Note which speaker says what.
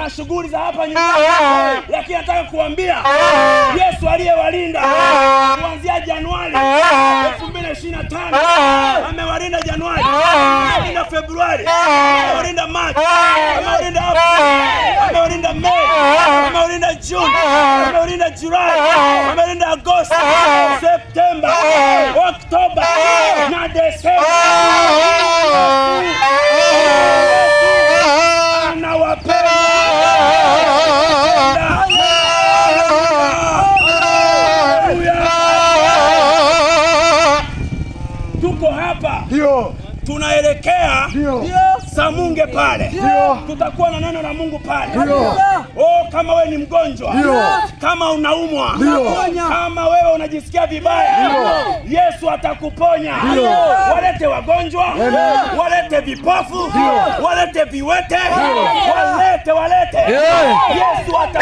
Speaker 1: Mna shughuli za hapa nyumbani, lakini nataka kuambia Yesu aliyewalinda kuanzia Januari 2025, amewalinda Januari, amewalinda Februari, amewalinda Machi, amewalinda Aprili, amewalinda Mei, amewalinda Juni, amewalinda Julai, amewalinda Agosti, Septemba, Oktoba na Desemba. Anawapenda. Haleluya. Tuko hapa tunaelekea Samunge pale, tutakuwa na neno la Mungu pale. Oh, kama wewe ni mgonjwa, kama unaumwa, kama wewe unajisikia vibaya, Yesu atakuponya. Walete wagonjwa, walete vipofu, walete viwete, walete, walete. Yesu ata